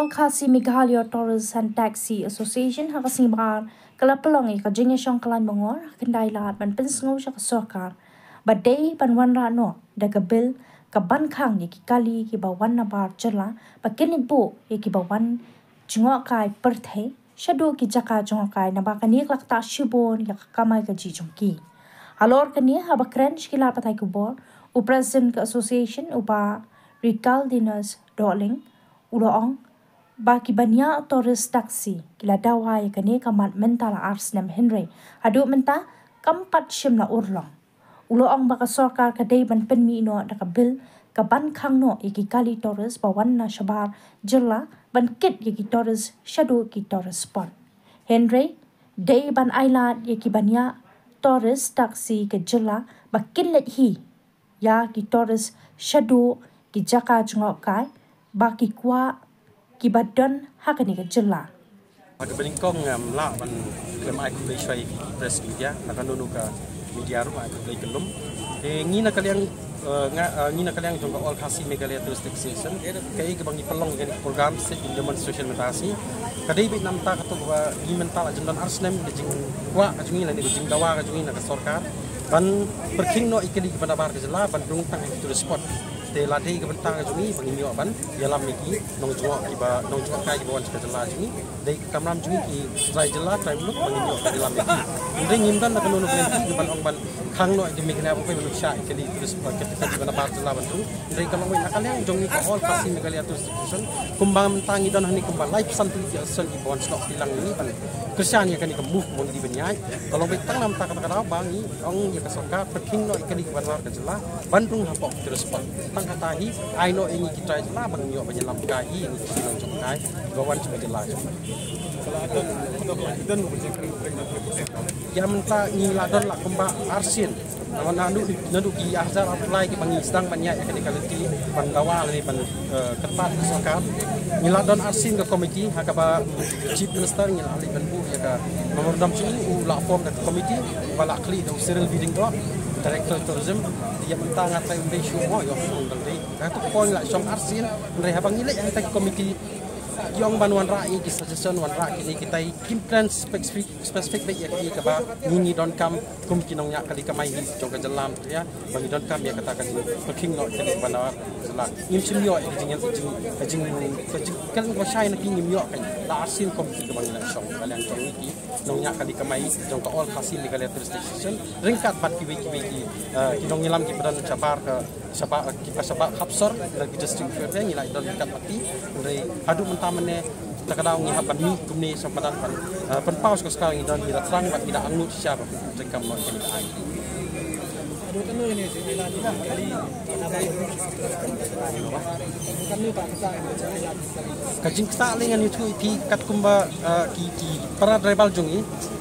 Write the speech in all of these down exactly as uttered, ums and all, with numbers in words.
Khasi Meghalaya Tourist and Taxi Association ha ka sngi Baar ka la pynlong ïa ka jingïashong khlaiñ bangor ha ka khyndai lad ban pynsngew sha ka sorkar ba dei ban wanrah noh da ka bill ka ban khang ïa ki kali kiba wan nabar jylla ba kin ïa buh ïa kiba wan jngohkai pyrthei shaduh ki jaka jngohkai naba kane ka la ktah shibun ïa ka kamai kajih jong ki. Halor kane haba kren sha ki lad pathai khubor, u president ka association u Bah Rikaldinus Dohling u la ong ba ki ban ïa tourist taxi ki la dawa ïa kane ka mat mynta la ar snem hynrei haduh mynta kam pat shym la urlong. U la ong ba ka sorkar ka dei ban pynmih noh da ka bill ka ban khang noh ïa ki kali tourist ba wan na shabar jylla ban kit ïa ki tourist shaduh ki tourist spot. Hynrei dei ban ailad ïa ki ban ïa tourist taxi ka jylla ba kin leit hi ïa ki tourist shaduh ki jaka jngohkai ba ki kwah kiba don ha kane ka jylla. Ha kaba nyngkong ngam lah ban khlem ai khublei shuwa ïa ki press media, na kano kano ka media ruh ai khublei kyllum. Te ngi na ka liang, eh, nga, eh, ngi na ka liang jong ka All Khasi Meghalaya Tourist Association, kaei kaba ngi pynlong ïa kane ka program sit-in demonstration mynta ka sngi ka dei beit namar kata kaba ngi mynta la jin don ar snem ka jingkwah ka jong ngi lane ka jingdawa ka jong ngi na ka sorkar ban pyrkhing noh ïa ki kali kiba nabar ka jylla ban rung tang ha ki tourist spot. Te la dei ka bynta ka jong ngi ba ngin ïoh ban ïalam ïa ki nongjngoh kiba, nongjngohkai kiba wan sha ka jylla jong ngi. Dei ka kamram jong ngi ki trai jylla, trai muluk ba ngin ïoh ban ïalam ïa ki. Hynrei ngim don na kano kano ka lynti ban ong ban khang noh ïa ki Meghalaya ba poi ban ïoh shah ïa ki kali tourist, eh, ki kali kiba nabar jylla ban rung. Hynrei ka long wei na ka liang jong ngi ka All Khasi Meghalaya Tourist Association, kumba mynta ngi don hangne kumba laiphew san tylli ki association kiba wan snoh kti lang ïa ngi ban kyrshan ïa kane ka move ba ngi dei ban ïaid. Ka long wei tang namar kata ka daw ba ngi ong ïa ka sorkar pyrkhing noh ïa ki kali kiba nabar ka jylla ban rung hapoh ki tourist spot. Tang kata hi ai noh ïa ngi ki trai jylla ba ngin ïoh ban ïalam kai ïa ngi ki nongjngohkai ba wan sha ka jylla jong ngi. Ïa mynta ngi la don la kumba arsien. Namar naduh, naduh ki arhajar arphew lai kiba ngi sdang ban ïaid ïa kane ka lynti ban dawa lane ban, eh, kyrpad ha ka sorkar. Ngi la don arsien ka komiti ha kaba Chief Minister ngi la leit ban buh ïa ka memorandum jong u, u la form da ka komiti ba la khlieh da u Cyril Bidding Doh, Director Tourism. Ïa mynta nga trai um dei shuh mo ïa u dang dei. Ka tu ko ngi la shong arsien, hynrei haba ngi leit hangta ka komiti ki ong ban wanrah ïa ki suggestion, wanrah kine kitai, kim kren specific, specific beit ïa kine kaba ngi ngi donkam kum ki nongñiah kali kamai hi jong ka jylla Meghalaya ba ngi donkam ïa kata ka jingpyrkhing noh kane ban nabar jylla. Ngim shym ïoh ïa ka jing, ka jing, ka jing, ka jingkren ba shai na ki ngim ïoh. Kan la arsien kum ki kaba ngi la shong ka liang jong ngi ki nongñiah kali kamai jong ka All Khasi Meghalaya Tourist Association ryngkat bad kiwei kiwei ki, eh, ki nongïalam kiba don shabar ka, shabar, kiba shabar khapsor na ki district kiba ngi la don ryngkat bad ki. Hynrei haduh mynta mynne ta ka daw ngi hap ban mih kumne sha madan ban, eh, pynpaw sha ka sorkar ngi don ngi la thrang bad ngi la angnud shisha ba pyntrei kam noh kane ka aiñ. Ka jingktah lei ngan ïathuh ïa phi katkum ba, eh, ki, ki para tribal jong ngi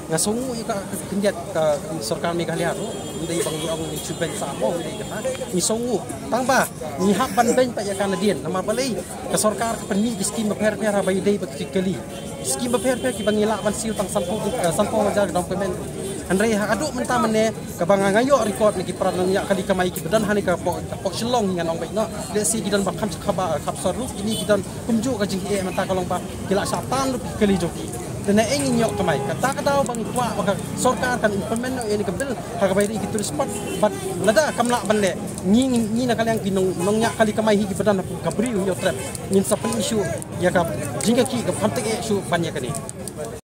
nga sngewnguh ïa ka khyndiat ka sorkar Meghalaya ruh. Ym dei ba ngi ong ngi shu beiñ sah mo, ym dei kata. Ngi sngewnguh tang ba ngi hap ban beiñ pat ïa ka nadien namar balei ka sorkar ka pynmih ki skim bapher bapher haba ïadei bad ki kali. Skim bapher bapher kiba ngi lah ban siew tang sanphew, eh, sanphew hajar ka down payment. Hynrei haduh mynta mynne kaba nga, nga ïoh record na ki para nongñiah kali kamai kiba don hangne ka pok, ka pok Shillong hi ngan ong beit noh. Lehse ki don ba kham, kham, eh, khapsor ruh, kine ki don kumjuh ka jingeh mynta ka long ba ki la shah tan ruh ki kali jong ki. Te naei ngin ïoh kamai? Kata ka daw ba ngi kwah ba ka sorkar kan implement noh ïa kane ka bill ha kaba ïadei ki tourist spot. Bad lada kam lah ban leh, ngi, ngi, ngi na ka liang ki nong, nongñiah kali kamai hi kiba don ha ka Bri u Hynñiewtrep ngin sa pyn-issue ïa ka jingkyrkieh kaba kham tyngeh shuh ban ïa kane.